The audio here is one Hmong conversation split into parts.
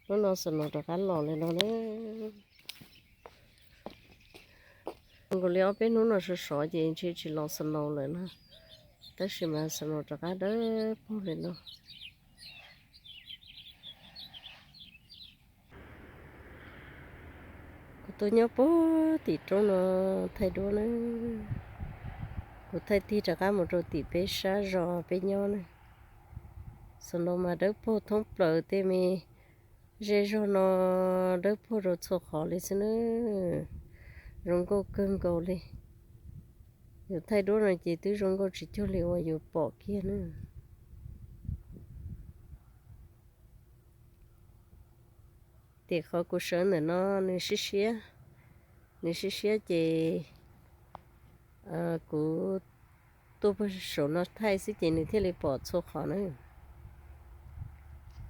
Hnub no snow rov qab los li no na. Nkaus li ob peb hnub no sov sov ces ntshe tsis los snow lawm na, tab sis mas snow rov qab dawb paug li no. Kuv tuaj nyob puag tim roob no thaij duab na. Kuv thaij tig rov qab mus rau tim peb sab zos peb nyob na. Snow mas dawb paug thoob plaws tej me zej zog no, dawb paug rau txhua qhov li xwb na. Zoo nkauj kawg nkaus li. Yus thaij duab no ces twb zoo nkauj tsis cuag li uas yus pom kiag na. Tim qhov kuv sawv ntawm no nws siab siab, nws siab siab ces kuv tuaj puag saum no thaij xwb ces nws thiaj li pom txhua qhov na.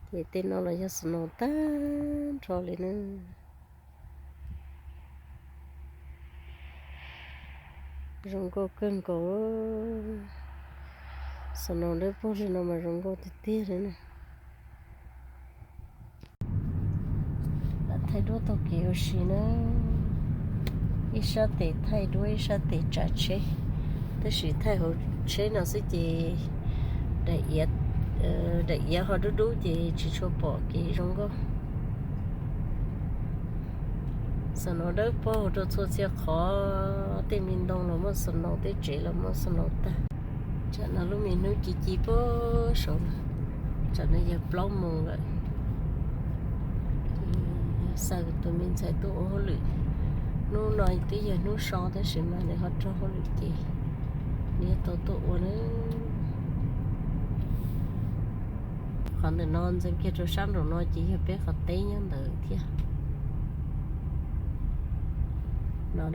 Ces tej no los yog snow tag nrho li na. Zoo nkauj kawg nkaus. Snow dawb paug li no mas zoo nkauj tiag tiag li na. Lam thaij duab taug kev ua si na. Ib sab tes thaij duab ib sab tes tsav tsheb, tab sis thaij hauv tsheb no xwb ces daim iav ho dub dub ces tsis tshua pom kev zoo nkauj. Snow dawb paug rau txhua txhia qhov, tej me ntoo los muaj snow, tej tsev los muaj snow tag. Tsam no lub me hnub ci ci puag saud no, tsam no yog plaub moos lawm. Xav tus me ntxhais tuaj ua hauj lwm, hnub no twb yog hnub so tab sis mas nws ho raug hauj lwm ces nws yuav tau tuaj ua na. Qhov ntawm no ntxeev kiag rau sab nraum no ces yog peb qhov teb nyob ntawd thiab. No,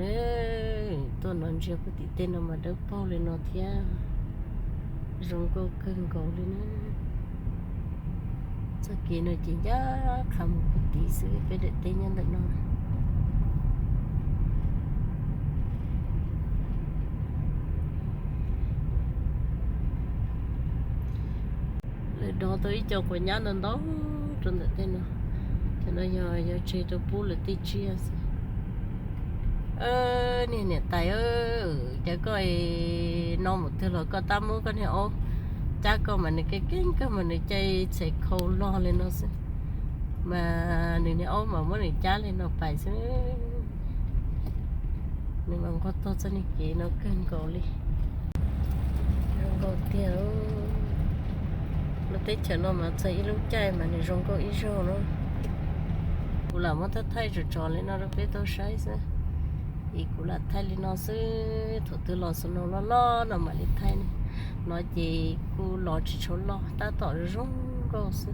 tuaj no ntsia puag tim tej no mas dawb paug li no thiab, zoo nkauj kawg nkaus li na. Txoj kev no ces ncaj qha mus puag tid xwb, peb daim teb nyob ntawm no. Lawv dov tau ib co quav nyab ntau ntau rau ntawm tej no. Cov no yog yog tseg rau pub lawv tej tsiaj xwb. Niag niam tais, cas koj no mus twg los koj tab muab koj niag aub cab koj mas nws keeb keeb kawg mas nws caij txhais khau log li no xwb, mas nws niag aub mas muab nws cab li no pais xwb. Nws mas nquag tag txoj niag kev no kawg nkaus li. Zoo nkauj tiag. Lub teb chaws no mas txog ib lub caij mas nws zoo nkauj ib zaug na. Kuv lam muab thaij thaij tsom tsom li no rau peb tau saib xwb. Es kuv lam thaij li no xwb, thaum twg los snow loj loj no mam li thaij. No ces kuj los tsis tshua loj, tab tom zoo nkauj xwb.